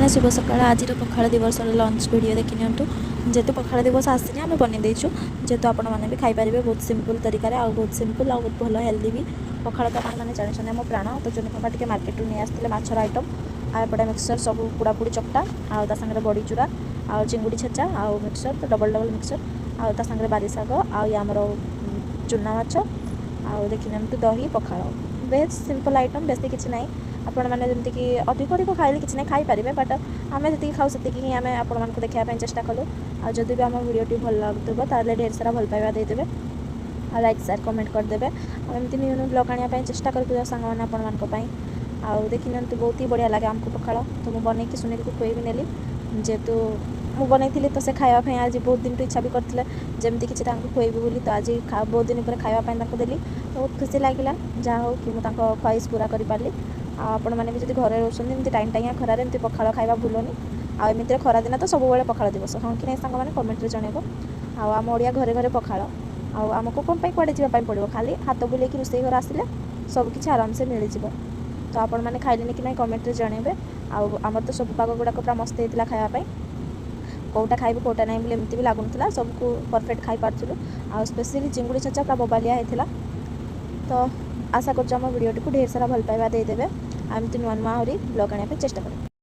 ସାଙ୍ଗମାନେ, ଶୁଭ ସକାଳ। ଆଜିର ପଖାଳ ଦିବସର ଲଞ୍ଚ ଭିଡ଼ିଓ ଦେଖି ନିଅନ୍ତୁ। ଯେହେତୁ ପଖାଳ ଦିବସ ଆସିନି, ଆମେ ବନେଇ ଦେଇଛୁ, ଯେହେତୁ ଆପଣମାନେ ବି ଖାଇପାରିବେ ବହୁତ ସିମ୍ପଲ୍ ତରିକାରେ ଆଉ ବହୁତ ସିମ୍ପଲ୍ ଆଉ ବହୁତ ଭଲ, ହେଲ୍ଦି ବି। ପଖାଳ ତ ଆପଣମାନେ ଜାଣିଛନ୍ତି ଆମ ପ୍ରାଣ। ତ ଜୁନି ପାପା ଟିକେ ମାର୍କେଟରୁ ନେଇ ଆସିଥିଲେ ମାଛର ଆଇଟମ୍ ଆଉ ଏପଟେ ମିକ୍ସଚର୍, ସବୁ ପୋଡ଼ାପୋଡ଼ି ଚକଟା ଆଉ ତା ସାଙ୍ଗରେ ବଡ଼ି ଚୁରା ଆଉ ଚିଙ୍ଗୁଡ଼ି ଛେଚା ଆଉ ମିକ୍ସଚର୍, ତ ଡବଲ୍ ଡବଲ୍ ମିକ୍ସଚର୍ ଆଉ ତା ସାଙ୍ଗରେ ବାରି ଶାଗ ଆଉ ଇଏ ଆମର ଚୁନା ମାଛ। ଆଉ ଦେଖିନିଅନ୍ତୁ, ଦହି ପଖାଳ, ଭେଜ୍ ସିମ୍ପଲ୍ ଆଇଟମ୍, ବେଶୀ କିଛି ନାହିଁ। ଆପଣମାନେ ଯେମିତିକି ଅଧିକ ଅଧିକ ଖାଇଲେ କିଛି ନାହିଁ, ଖାଇପାରିବେ, ବଟ୍ ଆମେ ଯେତିକି ଖାଉ ସେତିକି ହିଁ ଆମେ ଆପଣମାନଙ୍କୁ ଦେଖିବା ପାଇଁ ଚେଷ୍ଟା କଲୁ। ଆଉ ଯଦି ବି ଆମ ଭିଡ଼ିଓଟି ଭଲ ଲାଗୁଥିବ, ତାହେଲେ ଢେର ସାରା ଭଲ ପାଇବା ଦେଇଦେବେ ଆଉ ଲାଇକ୍, ସେୟାର, କମେଣ୍ଟ କରିଦେବେ। ଆଉ ଏମିତି ନ୍ୟୁ ନ୍ୟୁ ବ୍ଲଗ୍ ଆଣିବା ପାଇଁ ଚେଷ୍ଟା କରିବୁ ସାଙ୍ଗମାନେ ଆପଣମାନଙ୍କ ପାଇଁ। ଆଉ ଦେଖିନିଅନ୍ତୁ, ବହୁତ ହି ବଢ଼ିଆ ଲାଗେ ଆମକୁ ପଖାଳ। ତ ମୁଁ ବନେଇକି ସୁନୀଲକୁ ଖୁଏଇ ବି ନେଲି। ଯେହେତୁ ମୁଁ ବନେଇଥିଲି, ତ ସେ ଖାଇବା ପାଇଁ ଆଜି ବହୁତ ଦିନଠୁ ଇଚ୍ଛା ବି କରିଥିଲେ ଯେମିତି କିଛି ତାଙ୍କୁ ଖୁଏଇବି ବୋଲି। ତ ଆଜି ବହୁତ ଦିନ ପରେ ଖାଇବା ପାଇଁ ତାଙ୍କୁ ଦେଲି, ତ ବହୁତ ଖୁସି ଲାଗିଲା, ଯାହା ହଉ କି ମୁଁ ତାଙ୍କ ଖ୍ୱାଇସ୍ ପୁରା କରିପାରିଲି। ଆଉ ଆପଣମାନେ ବି ଯଦି ଘରେ ରହୁଛନ୍ତି, ଏମିତି ଟାଇମ୍ ଟାଇମିଆ ଖରାରେ ଏମିତି ପଖାଳ ଖାଇବା ଭୁଲନି। ଆଉ ଏମିତିରେ ଖରାଦିନ ତ ସବୁବେଳେ ପଖାଳ ଦିବସ, ହଁ କି ନାହିଁ ସାଙ୍ଗମାନେ? କମେଣ୍ଟରେ ଜଣେଇବ। ଆଉ ଆମ ଓଡ଼ିଆ ଘରେ ଘରେ ପଖାଳ। ଆଉ ଆମକୁ କ'ଣ ପାଇଁ କୁଆଡ଼େ ଯିବା ପାଇଁ ପଡ଼ିବ? ଖାଲି ହାତ ବୁଲେଇକି ରୋଷେଇ ଘର ଆସିଲେ ସବୁକିଛି ଆରାମସେ ମିଳିଯିବ। ତ ଆପଣମାନେ ଖାଇଲେନି କି ନାହିଁ, କମେଣ୍ଟରେ ଜଣେଇବେ। ଆଉ ଆମର ତ ସବୁ ପାଗ ଗୁଡ଼ାକ ପୁରା ମସ୍ତ ହେଇଥିଲା ଖାଇବା ପାଇଁ। କେଉଁଟା ଖାଇବୁ, କେଉଁଟା ନାହିଁ ବୋଲି ଏମିତି ବି ଲାଗୁନଥିଲା, ସବୁକୁ ପରଫେକ୍ଟ ଖାଇପାରୁଥିଲୁ। ଆଉ ସ୍ପେଶିଆଲି ଚିଙ୍ଗୁଡ଼ି ଛେଚା ପୁରା ବବାଲିଆ ହେଇଥିଲା। ତ ଆଶା କରୁଛୁ ଆମ ଭିଡ଼ିଓଟିକୁ ଢେର ସାରା ଭଲ ପାଇବା ଦେଇଦେବେ ଆଉ ଏମିତି ନୂଆ ନୂଆ ଆହୁରି ବ୍ଲଗ୍ ଆଣିବା ପାଇଁ ଚେଷ୍ଟା କରିବେ।